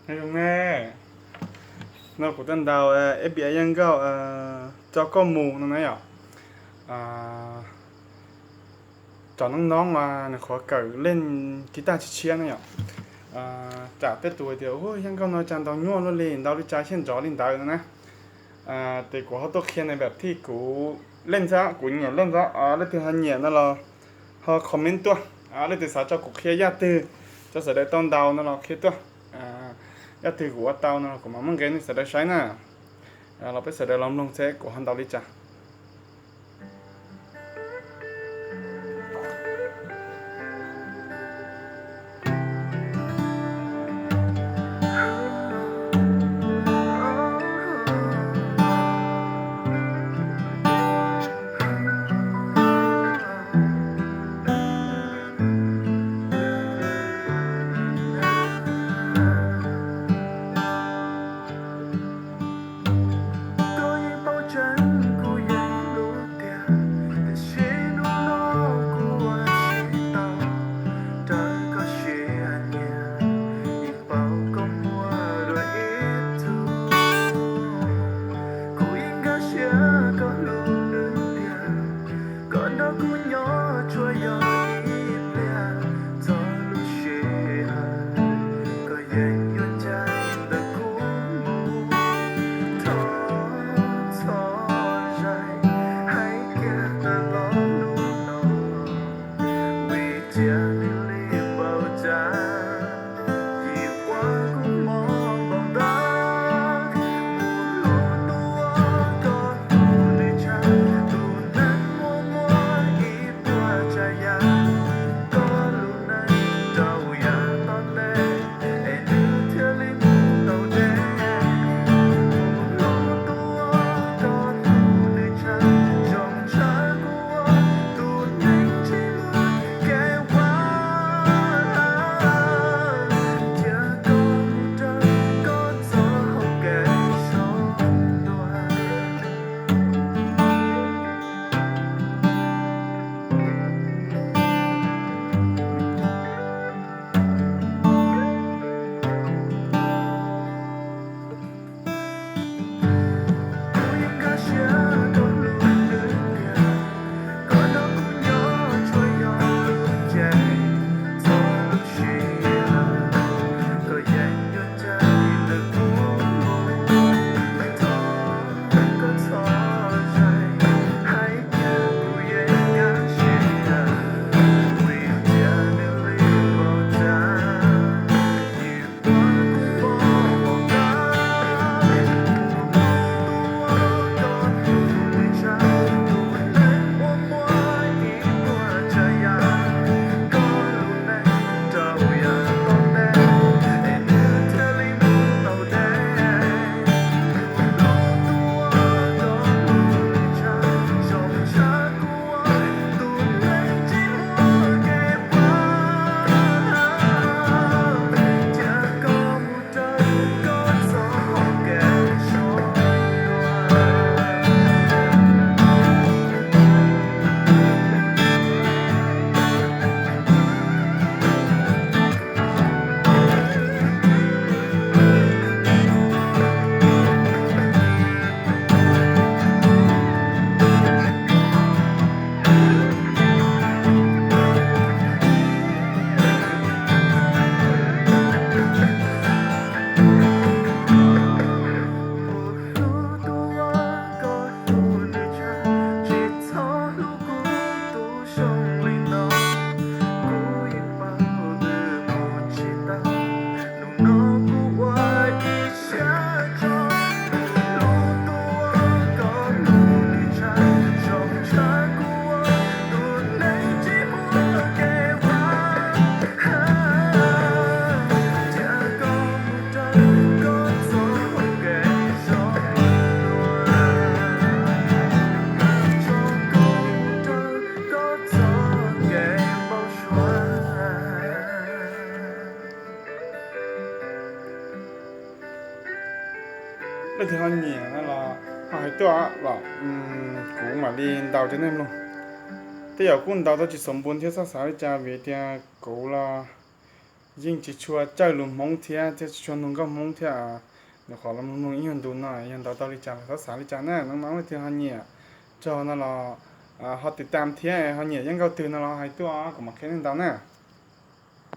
Nyob zoo ne, no kuv tuaj ntaus F B I Yeej Nkauj Tso Koj Mus no na yom. Cov noob noob mas nws qhuav kawm leej kiv taj tshiab tshiab na yom. Tsam tej tus tias, Yeej Nkauj no cas ntaus nyuaj luaj li, ntaus li cas thiaj nrov li ntawd no na. Ces kuv ho tuaj qhia nws npam thij kuv leej xwb, kuv nyiam leej xwb. Leej twg ho nyiam no los ho comment tuaj. Leej twg xav tso kuv qhia yaj twg, tso sawv daws tau ntaus no los qhia tuaj. Yaj twg kuv ua tau no los kuv mam muab nqe nej sawv daws saib na. Los peb sawv daws los mloog seb kuv ho ntaus li cas. Koj yeej paub tseeb kuv yeej hlub tiag, tiam sis hnub no kuv ua tsis tau raws koj siab nyiam, yeej paub koj muaj dua ib tug. Kuv yeej nkag siab koj hlub nws tiag, koj nrog kuv nyob tsuas yog ib pliag, txog lub sij hawm koj yeej yuav ncaim ntawm kuv mus. Thov txhob zais, hais kiag tawm los hnub no, vim tias nws li npaum cas, yim ua kuv mob npaum ntawd. Mus hlub tus uas koj hlub nws tshaj, tus neeg muaj muaj ib puas tsav yam, koj lub neej rau yam tob ntej, es nws thiaj li mus tau deb. Mus hlub tus uas koj hlub nws tshaj, zoo tshaj kuv ua tus neeg tsis muaj kev ua. Cia koj mus raws koj txoj hau kev sawv ntsuam. Hlub tus uas koj hlub nws tshaj, tsis txhob hlub kuv tus zoo li no. Kuv yeej paub wb mus tsis tau, hnub no kuv ua ib siab tso. Hlub tus uas koj hlub nws tshaj, zoo tshaj kuv ua tus neeg tsis muaj kev ua. Cia koj mus raws koj txoj hau kev sawv ntsuam, tso koj mus raws koj txoj kev npau suav. Leej twg ho nyiam no los ho hais tuaj los kuv mam li ntaus rau nej mloog. Tej zaum kuj ntaus tau tsis xav npu thiab txhob xav li cas vim tias kuv los Yeej tsis tshua cawj lus Hmoob thiab thiab tsis tshua nug nkauj Hmoob thiab. Nyuam qhuav los mloog ib nyuag ntu no, yog ntaus tau li cas los txhob xav li cas na, no no leej twg ho nyiam tsaug no los ho tiv tam thiab ho nyiam yeeb nkauj twg no los hais tuaj kuv mam qhia nej ntaus na.